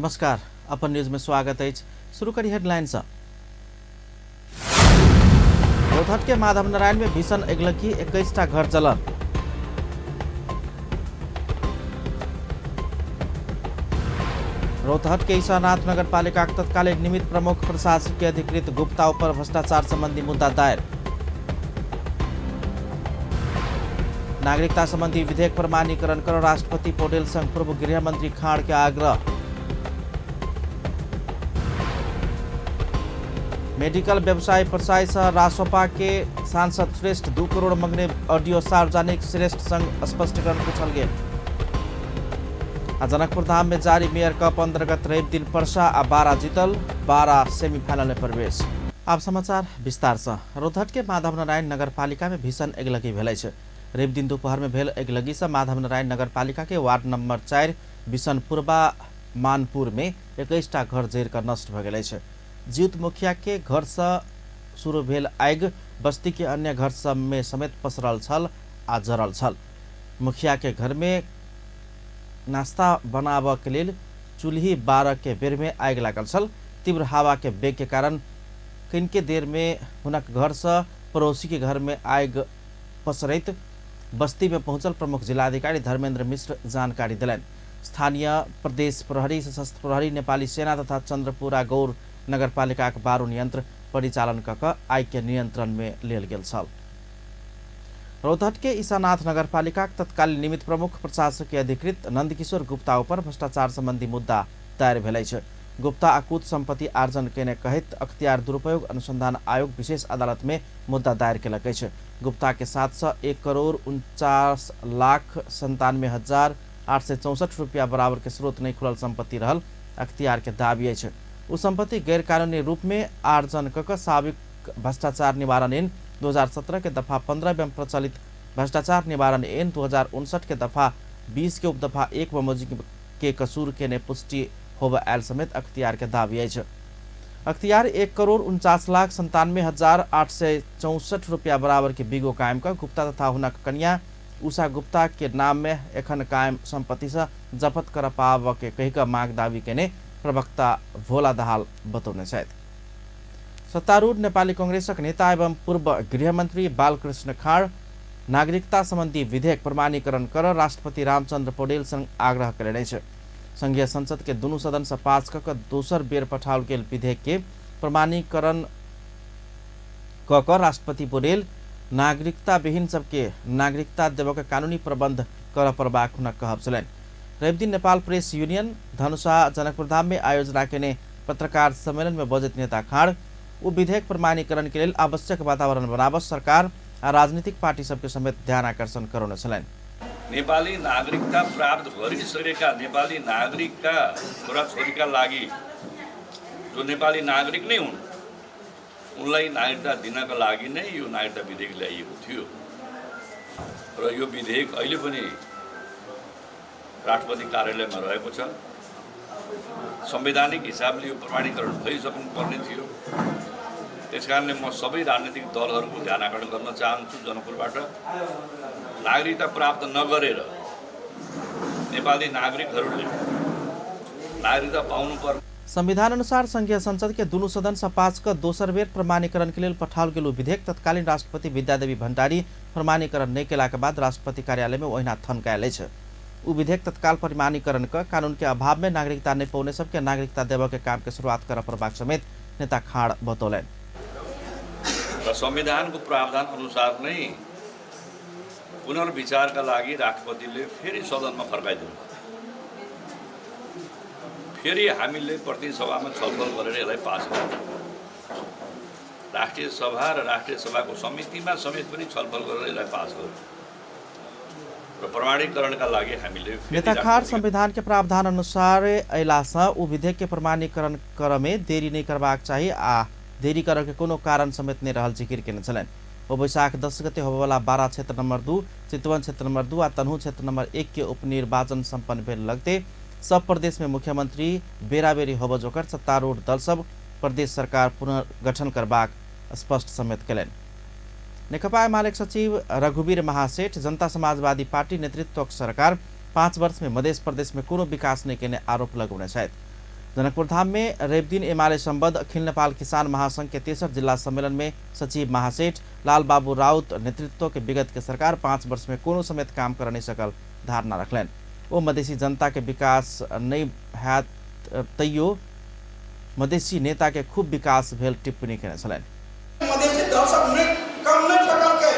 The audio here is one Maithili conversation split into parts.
नमस्कार, अपन न्यूज में स्वागत अछि। शुरू करी हेडलाइन से। रौतहट के माधव नारायण में भीषण अगिलगी, 21टा घर जलल। रौतहट के ईशानाथ नगर पालिका के तत्कालीन निमित्त प्रमुख प्रशासकीय अधिकृत गुप्ता ऊपर भ्रष्टाचार संबंधी मुद्दा दायर। नागरिकता संबंधी विधेयक प्रमाणीकरण कर राष्ट्रपति पौडेल संग पूर्व गृह मंत्री खाड़ के आग्रह। मेडिकल व्यवसाय प्रसाई सह रासोपा के सांसद श्रेष्ठ 2 करोड़ मंगने ऑडियो सार्वजनिक, श्रेष्ठ संग स्पष्टीकरण पूछल गेल। आ जनकपुर धाम में जारी मेयर कप अंतर्गत रवि दिन परसा आ 12 जीतल, 12 सेमीफाइनल में प्रवेश। आब समाचार विस्तार से। रौतहट के माधव नारायण नगर पालिका में भीषण अगिलगी भेल अछि। रवि दिन दोपहर में भेल अगिलगी से माधव नारायण नगर पालिका के वार्ड नंबर 4 बिशनपुरबा मानपुर में 21टा घर जरि कऽ नष्ट भऽ गेल अछि। जीत मुखिया के घर से शुरू भेल आगि बस्ती के अन्य घर सब में समेत पसरल छल आ जरल छल। मुखिया के घर में नाश्ता बनाबऽ के लेल चूल्ही बारह के बेर में आगि लागल छल। तीव्र हवा के वेग के कारण कनिके देर में हुनक घर से पड़ोसी के घर में आगि पसरैत बस्ती में पहुंचल प्रमुख जिलाधिकारी धर्मेंद्र मिश्र जानकारी देलनि। स्थानीय प्रदेश प्रहरी, सशस्त्र प्रहरी, नेपाली सेना तथा चंद्रपुरा गौर नगरपालिका के बारूण यंत्र परिचालन कऽ कऽ आगि के नियंत्रण में लेल गेल छल। रौतहट के ईशानाथ नगरपालिका के तत्कालीन निमित्त प्रमुख प्रशासकीय अधिकृत नंदकिशोर गुप्ता ऊपर भ्रष्टाचार संबंधी मुद्दा दायर भेल अछि। गुप्ता अकूत संपत्ति आर्जन केने कहैत अख्तियार दुरुपयोग अनुसंधान आयोग विशेष अदालत में मुद्दा दायर केलक अछि। गुप्ता के 701,49,97,864 रुपया बराबर के स्रोत नहीं खुलल संपत्ति रहल अख्तियार के दावी अछि। ओ संपत्ति गैर कानूनी रूप में आर्जन कऽ कऽ साबिक भ्रष्टाचार निवारण ऐन 2017 के दफा 15 एवं प्रचलित भ्रष्टाचार निवारण ऐन 2059 के दफा 20 के उपदफा 1 बमोजिम के कसूर केने पुष्टि होबय आयल समेत अख्तियार के दावी अछि। अख्तियार 1,49,97,864 रुपया बराबर के बीगो कायम कऽ गुप्ता तथा हुनक कन्या उषा गुप्ता के नाम में एखन कायम संपत्ति से जफत कर पाबऽ के कहि कऽ मांग दावी केने प्रवक्ता भोला दाहाल बतौने छथि। सत्तारूढ़ नेपाली कांग्रेसक नेता एवं पूर्व गृहमंत्री बालकृष्ण खाड़ नागरिकता संबंधी विधेयक प्रमाणीकरण कर राष्ट्रपति रामचंद्र पौडेल संग आग्रह कयलनि अछि। संघीय संसद के दुनू सदन से पास कऽ कऽ दोसर बेर पठाओल गेल विधेयक के प्रमाणीकरण कऽ कऽ राष्ट्रपति पौडेल नागरिकता विहीन सबके नागरिकता देबऽ के कानूनी प्रबंध करऽ पड़बाक हुनक कहब छलनि। रविदिन नेपाल प्रेस यूनियन धनुषा जनकपुरधाम में आयोजना केने पत्रकार सम्मेलन में बजैत नेता खाड़ ओ विधेयक प्रमाणीकरण के लेल आवश्यक वातावरण बनाबऽ सरकार आ राजनीतिक पार्टी सबके समेत ध्यान आकर्षण करौने छलनि। नेपाली नागरिकता प्राप्त गरिसकेका नेपाली नागरिकका छोराछोरीका लागि जो नेपाली नागरिक नै हुन् उनलाई नागरिकता दिनका लागि नै यो नागरिकता विधेयक ल्याइएको थियो र यो विधेयक अहिले पनि राष्ट्रपति कार्यालयमा रहेको छ। संवैधानिक हिसाबले यो प्रमाणीकरण भइसक्नु पर्ने थियो। त्यसकारणले म सबै राजनीतिक दलहरूको ध्यान आकर्षण गर्न चाहन्छु। जनकपुरबाट नागरिकता प्राप्त नगरेर नेपाली नागरिकहरूले नागरिकता पाउनुपर्ने। संविधान अनुसार संघीय संसद के दुनू सदन से पास कऽ दोसर बेर प्रमाणीकरण के लेल पठाओल गेल विधेयक तत्कालीन राष्ट्रपति विद्यादेवी भण्डारी प्रमाणीकरण नहि केलाक बाद राष्ट्रपति कार्यालय में ओहिना थनकायल अछि। ओ विधेयक तत्काल प्रमाणीकरण कऽ कानून के अभाव में नागरिकता नहि पौने सबके नागरिकता देबऽ के काम के शुरुआत करऽ पड़बाक समेत नेता खाड़ बतौलनि। र संविधानको प्रावधान अनुसार नै पुनर्विचारका लागि राष्ट्रपतिले फेरि सदनमा फर्काइदिनु भयो। फेरि हामीले प्रतिनिधि सभामा छलफल गरेर यसलाई पास गर्यौँ। राष्ट्रिय सभा र राष्ट्रिय सभाको समितिमा समेत पनि छलफल गरेर यसलाई पास गर्यौँ र प्रमाणीकरणका लागि हामीले फेरि नेता खाड़ राष्ट्रपति संविधान के प्रावधान अनुसार अयलासँ ओ विधेयक के प्रमाणीकरण करऽ में देरी नहि करबाक चाही आ देरी करऽ के कोनो कारण समेत नहि रहल जिकिर केने छलनि। ओ वैशाख 10 गते होबयवला 12 क्षेत्र नंबर 2, चितवन क्षेत्र नंबर 2 आ तनहु क्षेत्र नंबर 1 के उपनिर्वाचन सम्पन्न भेल लगते सब प्रदेश में मुख्यमंत्री बेराबेरी होबय जोकर सत्तारूढ़ दल सब प्रदेश सरकार पुनर्गठन करबाक स्पष्ट समेत केलनि। नेकपा एमाले सचिव रघुवीर महासेठ जनता समाजवादी पार्टी नेतृत्वक सरकार 5 वर्ष में मध्य प्रदेश में कोनो विकास नहि केने आरोप लगौने छथि। जनकपुरधाम में रविदिन एमाले सम्बद्ध अखिल नेपाल किसान महासंघ के तेसर जिला सम्मेलन में सचिव महासेठ लालबाबू राउत नेतृत्व के विगत के सरकार 5 वर्ष में कोनो समेत काम कर नहीं सकल धारणा रखलनि। ओ मधेसी जनता के विकास नहीं हैत तैयो मधेसी नेता के खूब विकास भेल टिप्पणी केने छलनि। मधेसी दल सब नहीं कम नहीं ठकल के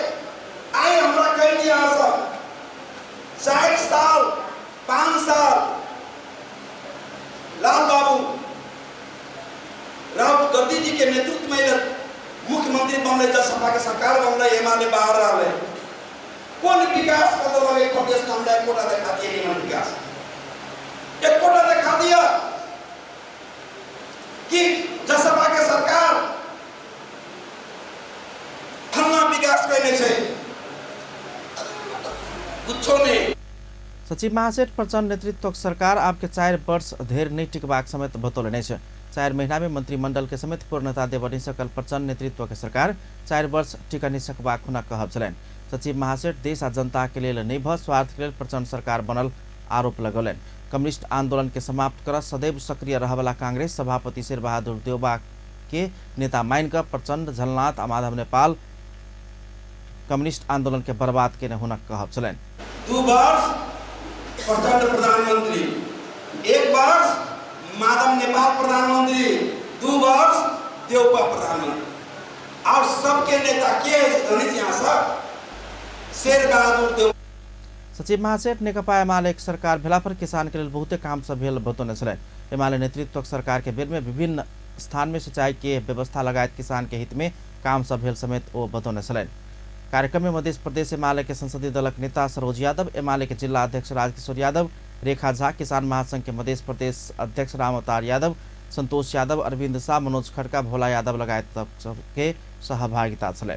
आइ हमरा कहि दिया सब 4 साल 5 साल लाल बाबू राउत गद्दी जी के नेतृत्व में मुख्यमंत्री बनले, जसपा के सरकार बनले, एमाले बाहर रहले, कौन विकास कर दो प्रदेश में? हमरा एकोटा देखा दिए नहीं विकास, एकोटा देखा दिया कि जसपा के सरकार फलना विकास कैने छै, कुछो नहीं। सचिव महासेठ प्रचण्ड नेतृत्वक सरकार आबके 4 वर्ष धेर नहि टिकबाक समेत बतौलनि अछि। 4 महीना में मंत्रिमंडल के समेत पूर्णता देबऽ नहि सकल प्रचण्ड नेतृत्व के सरकार 4 वर्ष टिक नहि सकबाक हुनक कहब छलनि। सचिव महासेठ देश आ जनता के लेल नहि भऽ स्वार्थ के लेल प्रचण्ड सरकार बनल आरोप लगौलनि। कम्युनिस्ट आंदोलन के समाप्त कर सदैव सक्रिय रहवला कांग्रेस सभापति शेरबहादुर देउबा के नेता मान कऽ प्रचण्ड, झलनाथ आ माधव नेपाल कम्युनिस्ट आंदोलन के बर्बाद केने हुनक कहब छलनि। 2 वर्ष प्रचण्ड प्रधानमंत्री, 1 वर्ष माधव नेपाल प्रधानमंत्री, 2 वर्ष देउबा प्रधानमंत्री। और सबके नेता के धनी यहाँ सब शेरबहादुर देउबा। सचिव महासेठ नेकपा एमाले सरकार भेला पर किसान के लेल बहुते काम सब भेल बतौने छलनि। एमाले नेतृत्वक सरकार के बेर में विभिन्न स्थान में सिंचाई के व्यवस्था लगायत किसान के हित में काम सब भेल समेत ओ बतौने छलनि। कार्यक्रम में मध्य प्रदेश एमाले के संसदीय दलक नेता सरोज यादव, एमाले के जिला अध्यक्ष राजकिशोर यादव, रेखा झा, किसान महासंघ के मध्य प्रदेश अध्यक्ष रामअवतार यादव, संतोष यादव, अरविंद शाह, मनोज खड़का, भोला यादव लगायत सबके सहभागिता छलनि।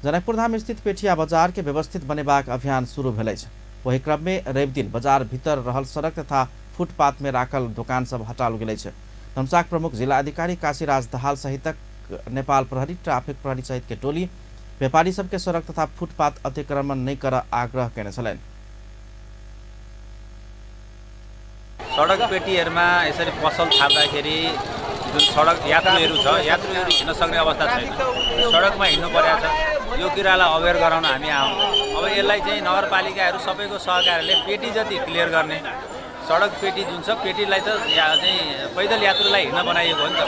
जनकपुरधाम स्थित पेठिया बाजार के व्यवस्थित बनेबाक अभियान शुरू भेल अछि। ओहि क्रम में रविदिन बाजार भीतर रहल सड़क तथा फुटपाथ में राखल दोकान सब हटाओल गेल अछि। धनुषाक प्रमुख जिला अधिकारी काशीराज दाहाल सहितक नेपाल प्रहरी, ट्राफिक प्रहरी सहित के टोली व्यापारी सबके सड़क तथा फुटपाथ अतिक्रमण नहीं कर आग्रह केने छलनि। सड़क पेटीहरूमा यसरी पसल थाप्दाखेरि जुन सड़क यात्रुहरू छ, यात्रुहरू हिँड्न सक्ने अवस्था छैन, सड़कमा हिँड्नु परेको छ। यो कुरालाई अवेर गराउन हामी आउँ। अब यसलाई चाहिँ नगरपालिकाहरू सबैको सहकार्यले पेटी जति क्लियर गर्ने, सड़क पेटी जुन छ पेटीलाई त यहाँ चाहिँ पैदल यात्रुलाई हिँड्न बनाइएको हो नि त,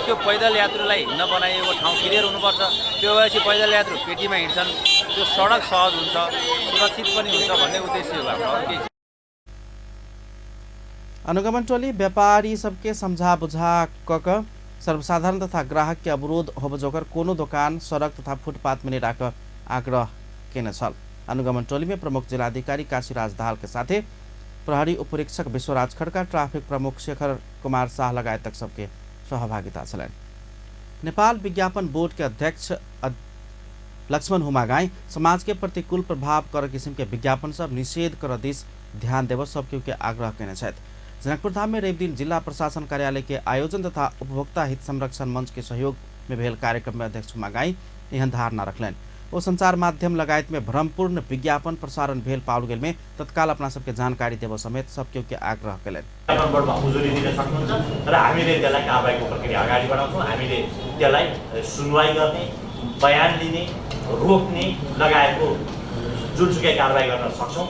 त्यो पैदल यात्रुलाई हिँड्न बनाइएको ठाउँ क्लियर हुनुपर्छ। त्यो भएपछि पैदल यात्रु पेटीमा हिँड्छन्, त्यो सडक सहज हुन्छ, सुरक्षित पनि हुन्छ भन्ने उद्देश्य हो हाम्रो, अरू केही। अनुगमन टोली व्यापारी सबके समझा बुझा क सर्वसाधारण तथा ग्राहक के अवरोध होब जोगर कोनो दोकान सड़क तथा फुटपाथ में नहीं राख आग्रह केने छल। अनुगमन टोली में प्रमुख जिलाधिकारी काशीराज दाहाल के साथे प्रहरी उपरीक्षक विश्वराज खड़का, ट्राफिक प्रमुख शेखर कुमार शाह लगायतक सबके सहभागिता छलनि। नेपाल विज्ञापन बोर्ड के अध्यक्ष लक्ष्मण हुमागाई समाज के प्रतिकूल प्रभाव कर किसिम के विज्ञापन सब निषेध कर this ध्यान देव सब के आग्रह केने छथि। जनकपुरधाम में रविदिन जिला प्रशासन कार्यालय के आयोजन तथा उपभोक्ता हित संरक्षण मंच के सहयोग में भेल कार्यक्रम में अध्यक्ष हुमागाई एहन धारणा रखलनि। ओ संचार माध्यम लगायत में भ्रमपूर्ण विज्ञापन प्रसारण भेल पाओल गेल में तत्काल अपना सबके जानकारी देव समेत सब के आग्रह केलनि। विज्ञापन बोर्डमा उजुरी दिन सक्नुहुन्छ र हामीले त्यसलाई कारबाहीको प्रक्रिया अगाडि बढाउँछौँ। हामीले त्यसलाई सुनवाई गर्ने, बयान लिने, रोक्ने लगायतको जुनसुकै कारबाही गर्न सक्छौँ।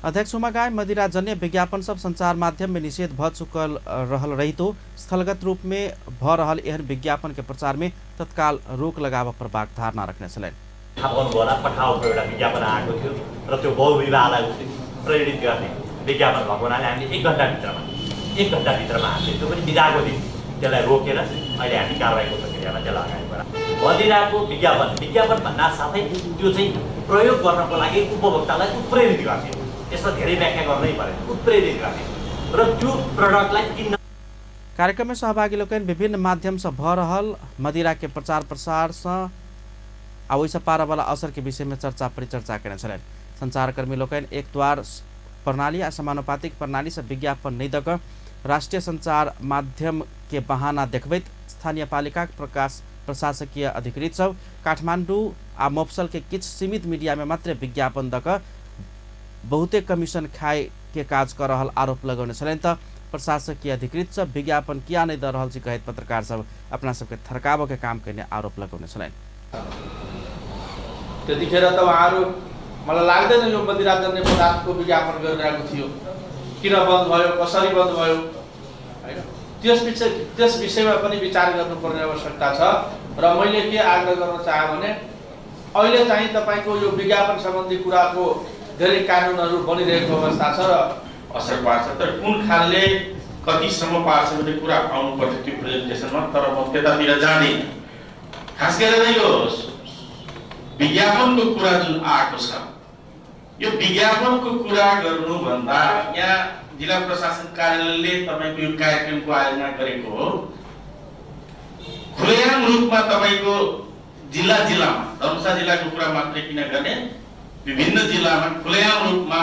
अध्यक्ष हुमागाई मदिराजन्य विज्ञापन सब संचार माध्यम में निषेध भ चुकल रहल रहितो स्थलगत रूप में भ रहल एहन विज्ञापन के प्रचार में तत्काल रोक लगाव परबाक धारणा रखने छलनि। थाहा पाउनुभयो होला, पठाउको एउटा विज्ञापन आएको थियो र त्यो बहुविवाहलाई उसले प्रेरित गर्ने विज्ञापन भएको हुनाले हामीले एक घन्टाभित्रमा हामीले त्यो पनि बिदाको दिन त्यसलाई रोकेर अहिले हामी कारबाहीको प्रक्रियामा त्यसलाई अगाडि बढायौँ। मदिराको विज्ञापन भन्दा साथै त्यो चाहिँ प्रयोग गर्नको लागि उपभोक्तालाई उत्प्रेरित गर्ने, यसमा धेरै व्याख्या गर्नै परेन, उत्प्रेरित गर्ने र त्यो प्रडक्टलाई किन्न। कार्यक्रम में सहभागी लोकनि विभिन्न माध्यम से भ रहल मदिरा के प्रचार प्रसार से आ ओहिसँ पारऽवला असर के विषय में चर्चा परिचर्चा केने छलनि। संचारकर्मी लोकनि एकद्वार प्रणाली आ समानुपातिक प्रणाली से विज्ञापन नहि दऽ कऽ राष्ट्रीय संचार माध्यम के बहाना देखबैत स्थानीय पालिका प्रकाश प्रशासकीय अधिकृत सब काठमांडू आ मफसल के किछु सीमित मीडिया में मात्र विज्ञापन दऽ कऽ बहुते कमीशन खाए के काज कऽ रहल आरोप लगौने छलनि। तऽ प्रशासकीय अधिकृत सब विज्ञापन किया नहीं द रहल छी कहैत पत्रकार सब अपना सबके थरकाबऽ के काम केने आरोप लगौने छलनि। त्यतिखेर त उहाँहरू मलाई लाग्दैन यो मदिराजन्य पदार्थको विज्ञापन गरिरहेको थियो, किन बन्द भयो, कसरी बन्द भयो हैन, त्यस विषयमा पनि विचार गर्नुपर्ने आवश्यकता छ। र मैले के आग्रह गर्न चाहे भने अहिले चाहिँ तपाईको यो विज्ञापन सम्बन्धी कुराको धेरै कानुनहरू बनिरहेको अवस्था छ र असर पार्छ, तर कुन खालले कतिसम्म पार्छ भन्ने कुरा आउनुपर्छ त्यो प्रेजेन्टेसनमा, तर म त्यतातिर जाँदिनँ। खास गरेर यो विज्ञापनको कुरा जुन आएको छ, यो विज्ञापनको कुरा गर्नुभन्दा यहाँ जिल्ला प्रशासन कार्यालयले तपाईँको यो कार्यक्रमको आयोजना गरेको हो। खुलेआम रूपमा तपाईँको जिल्ला जिल्लामा, धनुषा जिल्लाको कुरा मात्रै किन गर्ने, विभिन्न जिल्लामा खुलेआम रूपमा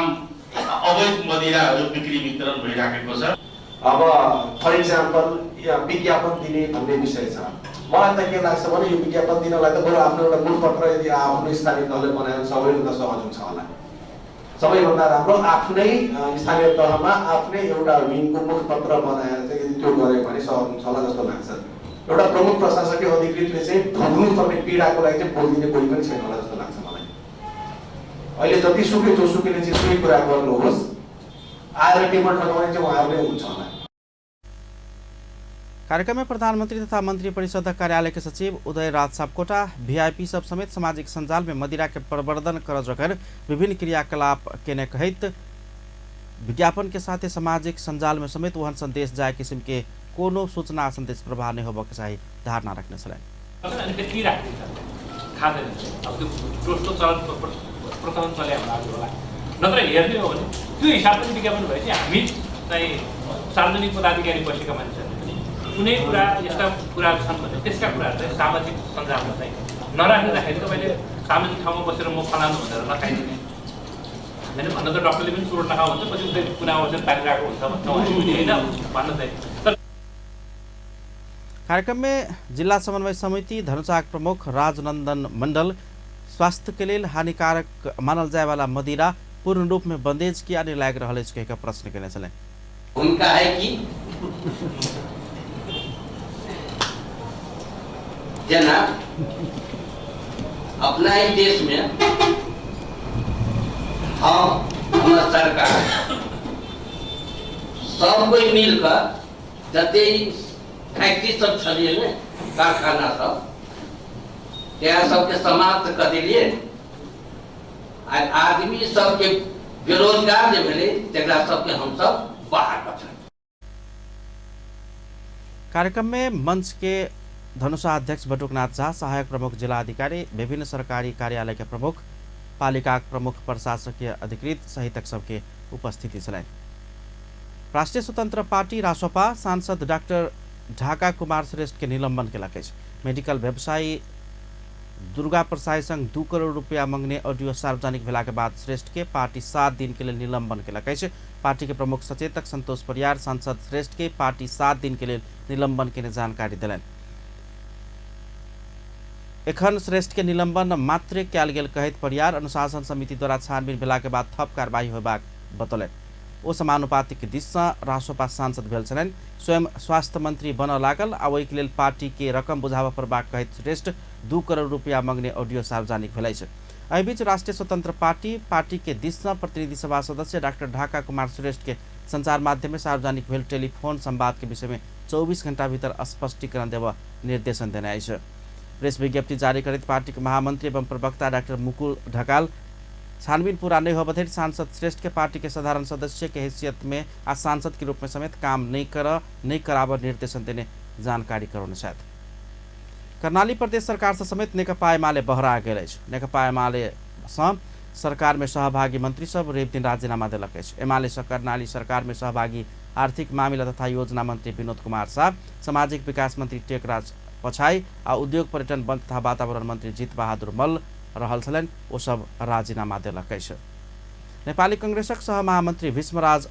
अवैध मदिराहरू बिक्री वितरण भइराखेको छ। अब फर इक्जाम्पल विज्ञापन दिने भन्ने विषय छ, मलाई त के लाग्छ भने यो विज्ञापन दिनलाई त बरु आफ्नो एउटा मूलपत्र यदि आफ्नो स्थानीय तहले बनायो भने सबैभन्दा सहज हुन्छ होला। सबैभन्दा राम्रो आफ्नै स्थानीय तहमा आफ्नै एउटा विङको मुखपत्र बनाएर चाहिँ यदि त्यो गऱ्यो भने सहज हुन्छ होला जस्तो लाग्छ। एउटा प्रमुख प्रशासकीय अधिकृतले चाहिँ भोग्नुपर्ने पीडाको लागि चाहिँ बोलिदिने कोही पनि छैन होला जस्तो लाग्छ मलाई। अहिले जतिसुकै जोसुकैले चाहिँ सुकै कुरा गर्नुहोस्, आएर टेबल ठगाउने चाहिँ उहाँहरूले हुन्छ होला। कार्यक्रम में प्रधानमंत्री तथा मंत्री परिषद कार्यालय के सचिव उदय राज सापकोटा, वीआईपी सब समेत सामाजिक संजाल में मदिरा के प्रवर्धन कर जोकर विभिन्न क्रियाकलाप केने कहित विज्ञापन के साथ सामाजिक संजाल में समेत वहन संदेश जाए किसिम के कोनो सूचना संदेश प्रवाह नहीं होबक चाही धारणा रखने छलनि। प्रचलन चले होला, नत्र हेर्ने हो भने त्यो हिसाबले विज्ञापन भएपछि हामी चाहिँ सार्वजनिक पदाधिकारी बसेका मान्छेहरूले पनि कुनै कुरा यस्ता कुराहरू छन् भने त्यसका कुराहरू चाहिँ सामाजिक सञ्जालमा चाहिँ नराख्दाखेरि तपाईँले सामाजिक ठाउँमा बसेर म फलानु भनेर नखाइदिने होइन, भन्न त डक्टरले पनि चुरोट नखाऊ भन्छ, पछि उतै कुना बसेर तारिरहेको हुन्छ भन्छौँ हामी पनि होइन भन्न चाहिँ। तर कार्यक्रम में जिल्ला समन्वय समिति धनुषाक प्रमुख राजनन्दन मण्डल स्वास्थ्य के लेल हानिकारक मानल जाए वाला मदिरा पूर्ण रूप में बंदेज किया नहीं लागि रहल अछि कहि प्रश्न केने छलनि। उनका है कि जना अपना ही देश में हम हमार सरकार सब कोई मिलकर जते फैक्ट्री सब छलिए ने कारखाना सब त्या सबके समाप्त कर दिलिए। आदमी सबके बेरोजगार जे भेलै तकरा सबके हम सब बाहर पठा। कार्यक्रम में मंच के धनुषा अध्यक्ष बटुकनाथ झा, सहायक प्रमुख जिला अधिकारी, विभिन्न सरकारी कार्यालय के प्रमुख, पालिका प्रमुख प्रशासकीय अधिकृत सहितक सबके उपस्थिति छलनि। राष्ट्रिय स्वतंत्र पार्टी रासोपा सांसद डाक्टर ढाका कुमार श्रेष्ठ के निलंबन केलक अछि। मेडिकल व्यवसायी दुर्गा प्रसाई संग 2 करोड़ रुपया मंगने ऑडियो सार्वजनिक भेला के बाद श्रेष्ठ के पार्टी 7 दिन के लिए निलंबन केलक अछि। पार्टी के प्रमुख सचेतक संतोष परियार सांसद श्रेष्ठ के पार्टी 7 दिन के लिए निलंबन के जानकारी देलनि। एखन श्रेष्ठ के निलंबन मात्र कयल गेल कहैत परियार अनुशासन समिति द्वारा छानबीन भेला के बाद थप कार्रवाई होबाक बतौलनि। ओ समानुपातिक दिससँ रासोपा सांसद भेल छलनि। स्वयं स्वास्थ्य मंत्री बनऽ लागल आ ओहिके लेल पार्टी के रकम बुझाबऽ पड़बाक कहैत श्रेष्ठ 2 करोड़ रुपया मंगने ऑडियो सार्वजनिक भेल अछि। एहि बीच राष्ट्रिय स्वतंत्र पार्टी पार्टी के दिससँ प्रतिनिधि सभा सदस्य डाक्टर ढाका कुमार श्रेष्ठ के संचार माध्यम में सार्वजनिक भेल टेलीफोन संवाद के विषय में 24 घंटा भीतर स्पष्टीकरण देबऽ निर्देशन देने अछि। प्रेस विज्ञप्ति जारी करैत पार्टी के महामंत्री एवं प्रवक्ता डाक्टर मुकुल ढकाल छानबीन पूरा नहीं होबधरि सांसद श्रेष्ठ के पार्टी के साधारण सदस्य के हैसियत में आ सांसद के रूप में समेत काम नहीं कराबर निर्देशन देने जानकारी करौने छथि। कर्णाली प्रदेश सरकार से समेत नेकपा एमाले बहरा गेल अछि। नेकपा एमाले सँ सरकार में सहभागी मंत्री सब रवि दिन राजीनामा देलक अछि। एमाले सँ कर्णाली सरकार में सहभागी आर्थिक मामिला तथा योजना मंत्री विनोद कुमार शाह, सामाजिक विकास मंत्री टेकराज पछाई आ उद्योग पर्यटन वन तथा वातावरण मंत्री जीत बहादुर मल्ल रहल छलनि। ओ सब राजीनामा देलक अछि। नेपाली कांग्रेसक सहमहामंत्री भीष्मराज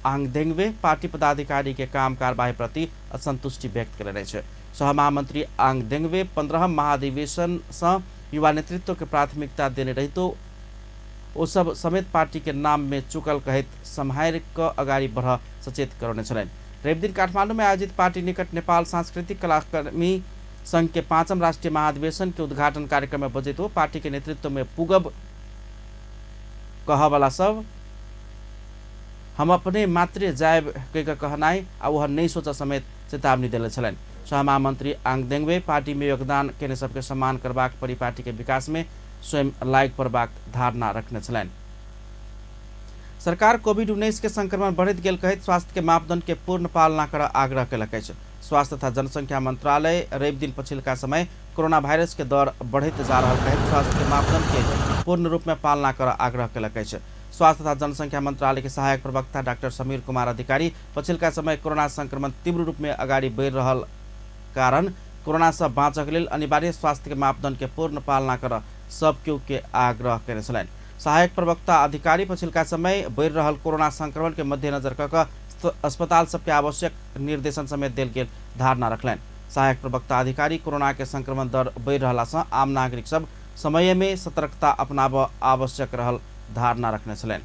आङदेङ्वे पार्टी पदाधिकारी के काम कारबाही प्रति असंतुष्टि व्यक्त कयलनि अछि। सहमहामंत्री आङदेङ्वे 15 महाधिवेशन सँ युवा नेतृत्व के प्राथमिकता देने रहितो ओ सब समेत पार्टी के नाम में चुकल कहैत सम्हारि कऽ अगाडि बढ़ सचेत करौने छलनि। रविदिन काठमांडू में आयोजित पार्टी निकट नेपाल सांस्कृतिक कलाकर्मी संघ के 5म राष्ट्रीय महाधिवेशन के उद्घाटन कार्यक्रम में बजैत ओ पार्टी के नेतृत्व में पुगब कहवाला सब हम अपने मात्रे जायब कहि कऽ कहनाइ आ वह नहि सोचऽ समेत चेतावनी देले छलनि। सहमहामन्त्री आङदेङवे पार्टी में योगदान केने सबके सम्मान करबाक परि पार्टी के विकास में स्वयं लायक पड़बाक धारणा रखने छलनि। सरकार कोविड-19 के संक्रमण बढ़ैत गेल कहैत स्वास्थ्य के मापदंड के पूर्ण पालना कर आग्रह केलक अछि। स्वास्थ्य तथा जनसंख्या मंत्रालय रवि दिन पछिलका समय कोरोना वायरस के दर बढ़ैत जा रहल कहैत स्वास्थ्य के मापदंड के पूर्ण रूप में पालना कर आग्रह केलक अछि। स्वास्थ्य तथा जनसंख्या मंत्रालय के सहायक प्रवक्ता डाक्टर समीर कुमार अधिकारी पछिलका समय कोरोना संक्रमण तीव्र रूप में अगाडि बढ़ि रहल कारण कोरोना से बाँचक लेल अनिवार्य स्वास्थ्य के मापदंड के पूर्ण पालना कर सब केओ के आग्रह केने छलनि। सहायक प्रवक्ता अधिकारी पछिलका समय बढ़ि रहल कोरोना संक्रमण के मध्यनजर कऽ कऽ अस्पताल सबके आवश्यक निर्देशन समेत देल गेल धारणा रखलनि। सहायक प्रवक्ता अधिकारी कोरोना के संक्रमण दर बढ़ि रहला से आम नागरिक सब समय में सतर्कता अपनाबऽ आवश्यक रहल धारणा रखने छलनि।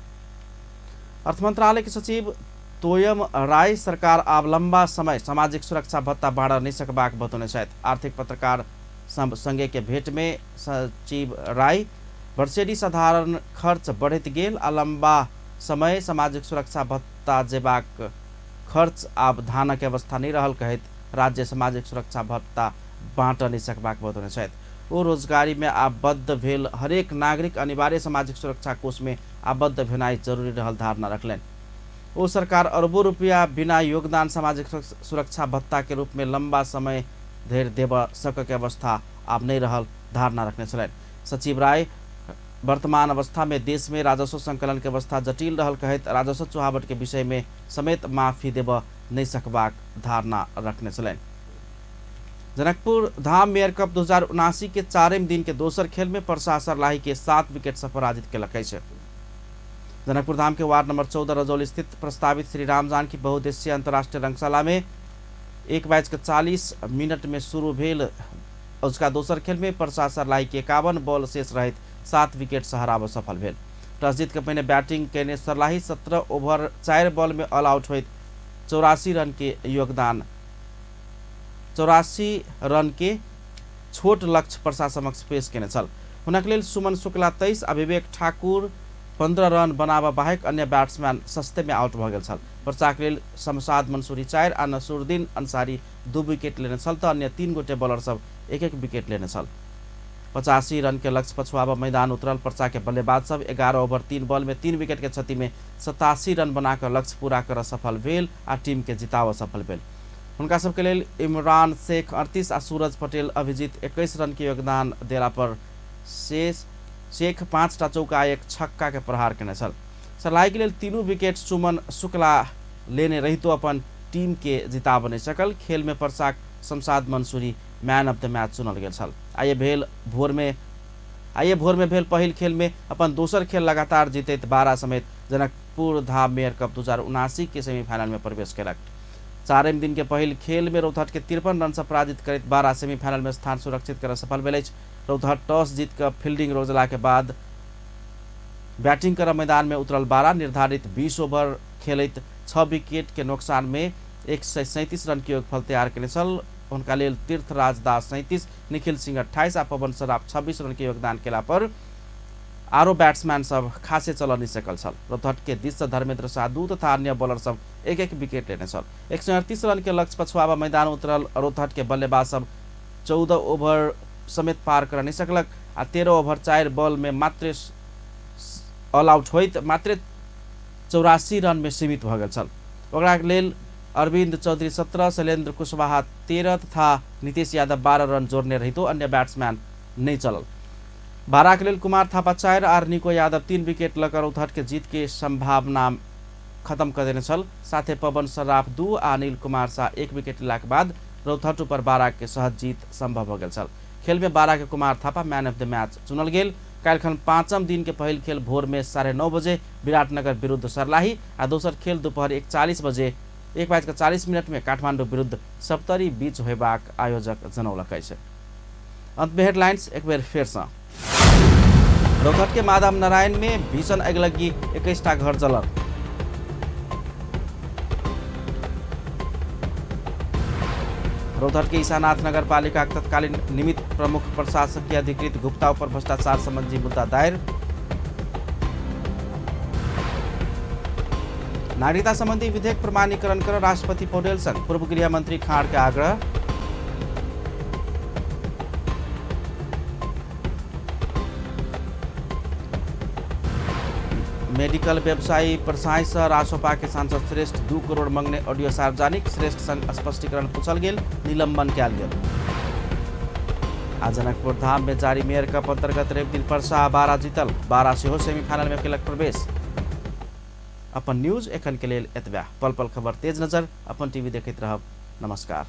अर्थ मंत्रालय के सचिव तोयम राय सरकार आब लंबा समय सामाजिक सुरक्षा भत्ता बाँड नहि सकबाक बतौने छथि। आर्थिक पत्रकार संगे के भेंट में सचिव राय वर्षेडी साधारण खर्च बढ़ैत गेल आ लंबा समय सामाजिक सुरक्षा भत्ता जेबाक खर्च आब धानक अवस्था नहि रहल कहैत राज्य सामाजिक सुरक्षा भत्ता बाँट नहि सकबाक बतौने छथि। ओ रोजगारी में आबद्ध भेल हरेक नागरिक अनिवार्य सामाजिक सुरक्षा कोष में आबद्ध भेनाइ जरूरी रहल धारणा रखलनि। ओ सरकार अरबों रुपया बिना योगदान सामाजिक सुरक्षा भत्ता के रूप में लंबा समय धरि देबऽ सकके अवस्था आब नहि रहल धारणा रखने छलनि। सचिव राय वर्तमान अवस्था में देश में राजस्व संकलन के अवस्था जटिल रहल कहैत राजस्व चुहावट के विषय में समेत माफी देबऽ नहि सकबाक धारणा रखने छलनि। जनकपुर धाम मेयर कप 2079 के 4म दिन के दोसर खेल में पर्सा सर्लाही के 7 विकेट से पराजित केलक अछि। जनकपुर धाम के वार्ड नंबर 14 रजौली स्थित प्रस्तावित श्री राम जानकी बहुउद्देशीय अंतर्राष्ट्रीय रंगशाला में 1:40 में शुरू भेल उसका दोसर खेल में पर्सा सर्लाही के 51 बॉल शेष रहित 7 विकेट से हराबऽ सफल भेल। टॉस जीत के पहिने बैटिंग केने सर्लाही 17 ओवर 4 बॉल में ऑल आउट होइत 84 रन के योगदान 84 रन के छोट लक्ष्य पर्सा समक्ष पेश केने छल। हुनक लेल सुमन शुक्ला 23 आ विवेक ठाकुर 15 रन बनाबऽ बाहेक अन्य बैट्समैन सस्ते में आउट भऽ गेल छल। पर्साक लेल शमशाद मंसूरी 4 आ नसरुद्दीन अंसारी 2 विकेट लेने छल तऽ अन्य 3 गोटे बॉलर सब 1-1 विकेट लेने छल। 85 रन के लक्ष्य पछुआबऽ मैदान उतरल पर्सा के बल्लेबाज सब 11 ओवर 3 बॉल में 3 विकेट के क्षति में 87 रन बनाकर लक्ष्य पूरा कर सफल भेल आ टीम के जिताबऽ सफल भेल। हुनका सबके लेल इमरान शेख 38 आ सूरज पटेल अभिजीत 21 रन के योगदान देला पर शेख 5टा चौका 1 छक्का के प्रहार केने छल। सर्लाही के लेल 3 विकेट सुमन शुक्ला लेने रहितो अपन टीम के जिताबऽ नहि सकल। खेल में पर्साक Shamshad Mansuri man of the match चुनल गेल छल। आइए भोर में भेल पहिल खेल में अपन दोसर खेल लगातार जीतैत 12 समेत जनकपुर धाम मेयर कप 2079 के सेमीफाइनल में प्रवेश केलक। 4म दिन के पहिल खेल में रौतहट के 53 रन से पराजित करैत 12 सेमीफाइनल में स्थान सुरक्षित कर सफल भेल अछि। रौतहट टॉस जीत कऽ फील्डिंग रोजला के बाद बैटिंग कर मैदान में उतरल 12 निर्धारित 20 ओवर खेलैत 6 विकेट के नुकसान में 137 रन के योगफल तैयार केने छल। हुनका लेल तीर्थराज दास 37, निखिल सिंह 28 आ पवन सराफ 26 रन के योगदान केला पर आरो बैट्समैन सब खासे चल नहीं सकल छल। रौतहट के दिस से धर्मेंद्र शाह 2 तथा अन्य बॉलर सब 1-1 विकेट लेने छल। 138 रन के लक्ष्य पछुआबा मैदान उतरल रौतहट के बल्लेबाज सब 14 ओवर समेत पार कर नहीं सकलक आ 13 ओवर 4 बॉल में मात्र ऑल आउट होइत मात्र 84 रन में सीमित भऽ गेल छल। ओकरा लेल अरविंद चौधरी 17, शैलेंद्र कुशवाहा 13 तथा नीतीश यादव 12 रन जोड़ने रहितो अन्य बैट्समैन नहीं चलल। 12 के लेल कुमार थापा 4 आर निको यादव 3 विकेट लऽ कऽ रौतहट के जीत के संभावना खत्म कऽ देने छल। साथे पवन सराफ 2 आ अनिल कुमार शाह 1 विकेट लेलाक बाद रौतहट ऊपर 12 के सहज जीत संभव भऽ गेल छल। खेल में 12 के Kumar Thapa man of the match चुनल गेल। काल्हिखन 5म दिन के पहिल खेल भोर में 9:30 बजे विराटनगर विरुद्ध सर्लाही आ दोसर खेल दोपहर 1:40 बजे 1:40 में काठमाडौँ विरुद्ध सप्तरी बीच होयबाक आयोजक जनौलक अछि। अंत में हेडलाइंस एक बेर फेरसँ। रौतहट के माधव नारायण में भीषण अगिलग्गी 21टा घर जलल। रौतहट के ईशानाथ नगरपालिका के तत्कालीन निमित्त प्रमुख प्रशासक के अधिकृत गुप्ता पर भ्रष्टाचार संबंधी मुद्दा दायर। नागरिकता संबंधी विधेयक प्रमाणीकरण कर राष्ट्रपति पौडेल संग पूर्व गृह मंत्री खाड़ के आग्रह। मेडिकल व्यवसायी परसाई से रासोपा के सांसद श्रेष्ठ 2 करोड़ मंगने ऑडियो सार्वजनिक, श्रेष्ठ संग स्पष्टीकरण पूछल गेल, निलंबन कयल गेल। आ जनकपुर धाम में जारी मेयर कप अंतर्गत रवि दिन परसा आ बारा जीतल, बारा सेहो सेमीफाइनल में केलक प्रवेश। अपन न्यूज एखन के लेल एतबे। पल पल खबर तेज नजर अपन टीवी देखैत रहब। नमस्कार।